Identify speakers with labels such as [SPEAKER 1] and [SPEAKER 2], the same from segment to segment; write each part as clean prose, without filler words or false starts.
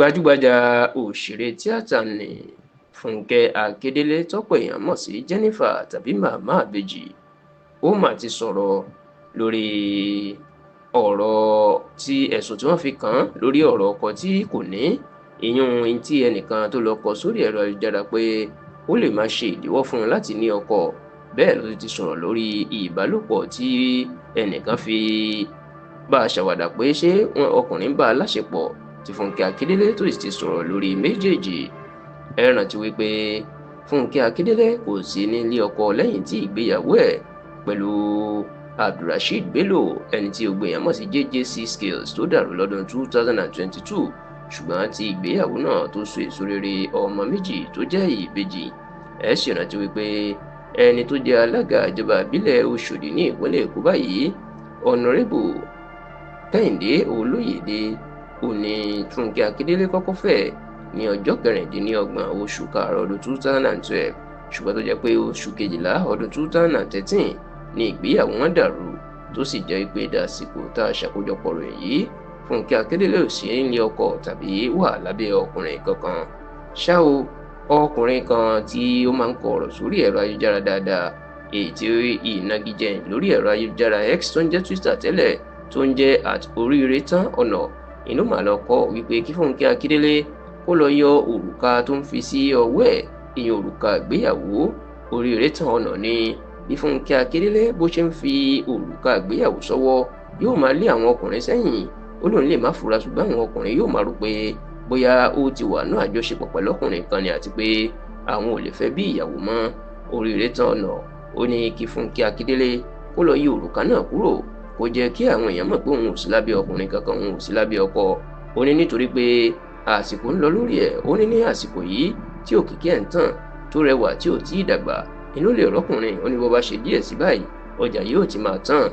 [SPEAKER 1] Gbajúgbajà òṣèré tíátà ní Fúnkẹ́ Akíndélé, tọ́pọ̀ èèyàn mọ̀ sí Jennifer tàbí Màmá Ìbejì, ó mà ti sọ̀rọ̀ lórí ọ̀rọ̀ tí ẹ̀sùn tí wọ́n fi kàn án lórí ọ̀rọ̀ ọkọ tí kò ní, ìyún tí ẹnìkan tó lọ kọ sórí ẹ̀rọ ayélujára pé ó lè máa ṣe ìdíwọ́ fún un láti ní ọkọ. Bẹ́ẹ̀ ló ti sọ̀rọ̀ lórí ìbálòpọ̀ tí ẹnìkan fi bá a ṣàwàdà pé ṣé ọkùnrin bá a láṣepọ̀, tí Fúnkẹ́ Akíndélé tó sì ti sọ̀rọ̀ lórí méjèèjì. Ẹ rántí wípé Fúnkẹ́ Akíndélé kò sí nílé ọkọ lẹ́yìn tí ìgbéyàwó ẹ̀ pẹ̀lú Abdulrasheed Bello, ẹni tí gbogbo èèyàn mọ̀ sí JJC Skills, tó dàrú lọ́dún 2022, ṣùgbọ́n tí ìgbéyàwó náà tó so èso rere ọmọ méjì tó jẹ́ ìbejì. Ẹ sì rántí wípé ẹni tó jẹ́ alága ìjọba ìbílẹ̀ Ọ̀ṣọ́dì ní ìpínlẹ̀ Èkó báyìí, Ọ̀nàrẹ́bù Kẹ́hìndé Olóyèdè, òní Fúnkẹ́ Akíndélé kọ́kọ́ fẹ́ ní ọjọ́ 26 oṣù karùn-ún ọdún 2012, ṣùgbọ́n tó jẹ́ pé oṣù kejìlá ọdún 2013 ní ìgbéyàwó wọn dàrú, tó sì jẹ́ pé dàsìkò tá a ṣàkójọpọ̀ rẹ̀ yìí, Fúnkẹ́ Akíndélé ò sí nílé ọkọ tàbí wà lábẹ́ ọkùnrin kankan. Ṣá o, ọkùnrin kan tí ó máa ń kọ ọ̀rọ̀ sórí ẹ̀rọ ayélujára dáadáa, èyí tí ìnagijẹ lórí ẹ̀rọ ayélujára X tó ń jẹ́ Twitter tẹ́lẹ̀, tó ń jẹ́ @oriiretanona, inú màá lọ kọ wípé kí Fúnkẹ́ Akíndélé kó lọ yọ òrùka tó ń fi sí ọwọ́ ẹ̀, ìyẹn òrùka ìgbéyàwó. Oríire Tán Ọ̀nà ni bí Fúnkẹ́ Akíndélé bó ṣe ń fi òrùka ìgbéyàwó sọ́wọ́ yóò máa lé àwọn ọkùnrin sẹ́yìn. Ó lóun lè má fura, ṣùgbọ́n àwọn ọkùnrin yóò máa rò pé bóyá ó ti wà ní àjọṣepọ̀ pẹ̀lú ọkùnrin kan ni, àti pé àwọn ò lè fẹ́ bí ìyàwó mọ́. Oríire Tán Ọ̀nà ó ní kí Fúnkẹ́ Akíndélé kó lọ yọ òrùka náà kúrò, kó jẹ́ kí àwọn èèyàn mọ̀ pé òun ò sí lábẹ́ ọkùnrin kankan, òun ò sí lábẹ́ ọkọ. Ó ní nítorí pé àsìkò ń lọ lórí ẹ̀. Ó ní ní àsìkò yìí tí òkìkí ẹ̀ ń tàn, tó rẹwà, tí ò tí ì dàgbà, inú lè rọ́kùnrin. Ó ní bó bá ṣe díẹ̀ sí báyìí, ọjà yóò ti máa tàn.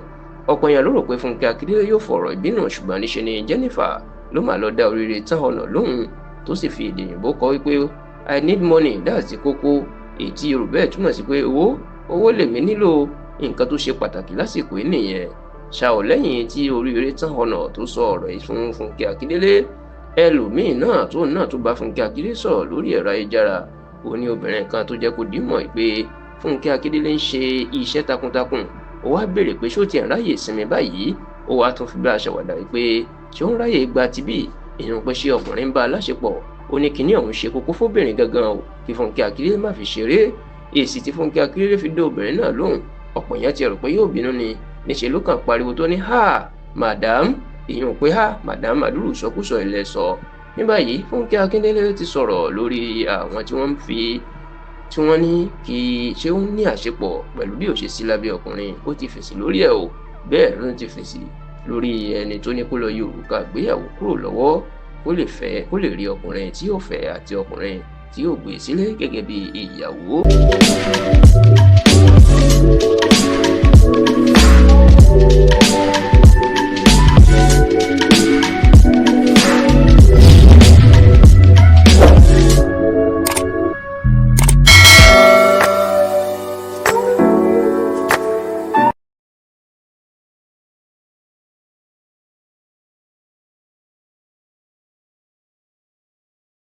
[SPEAKER 1] Ọ̀pọ̀ èèyàn ló rò pé Fúnkẹ́ Akíndélé yóò fọ̀rọ̀ ìbínú, ṣùgbọ́n níṣe ni Jennifer ló máa lọ dá Oríire Tán Ọ̀nà lóhùn, tó sì fi èdè òyìnbó kọ wípé "I need money, that's the kókó", èyí tí Yorùbá ẹ̀ túmọ̀ sí pé owó, owó lèmi nílò, nǹkan tó ṣe pàtàkì lásìkò yìí nìyẹn. Ṣá ò, lẹ́yìn tí Oríire Tán Ọ̀nà tó sọ ọ̀rọ̀ yìí fún Fúnkẹ́ Akíndélé, ẹlòmíín náà tó náà tó bá Fúnkẹ́ Akíndélé sọ̀rọ̀ lórí ẹ̀rọ ayélujára, ó ní obìnrin kan tó jẹ́ kó dímọ̀ pé Fúnkẹ́ Akíndélé ń ṣe iṣẹ́ takuntakun. Ó wá béèrè pé ṣó tiẹ̀ ń ráyè sinmi báyìí. Ó wá tún fi bá a ṣàwàdà pé ṣé ó ń ráyè gba tibí, ìyẹn pé ṣé ọkùnrin ń bá a láṣepọ̀. Ó ní kinní ọ̀hún ṣe kókó fóbìnrin gangan o, kí Fúnkẹ́ Akíndélé má fi ṣeré. Èsì tí Fúnkẹ́ Akíndélé fi dé obìnrin náà lóhùn, ọ̀pọ̀ èèyàn ti rò pé yóò bínú ni. Níṣẹ́ ló kàn pariwo tó ní "Ha, madam", ìyẹn pé "Ha, madam, àdúrù sọkúsọ ilẹ̀ sọ". Ní báyìí, Fúnkẹ́ Akíndélé ti sọ̀rọ̀ lórí àwọn tí wọ́n ń fi tí wọ́n ní kí ṣé ó ní àṣepọ̀ pẹ̀lú bí ó ṣe sí lábẹ́ ọkùnrin. Ó ti fèsì lórí ẹ̀ o. Bẹ́ẹ̀ ló ti fèsì lórí ẹni tó ní kó lọ yọ òrùka ìgbéyàwó kúrò lọ́wọ́, kó lè fẹ́, kó lè rí ọkùnrin tí yóò fẹ́ àti ọkùnrin tí yóò gbé sílé gẹ́gẹ́ bí ìyàwó.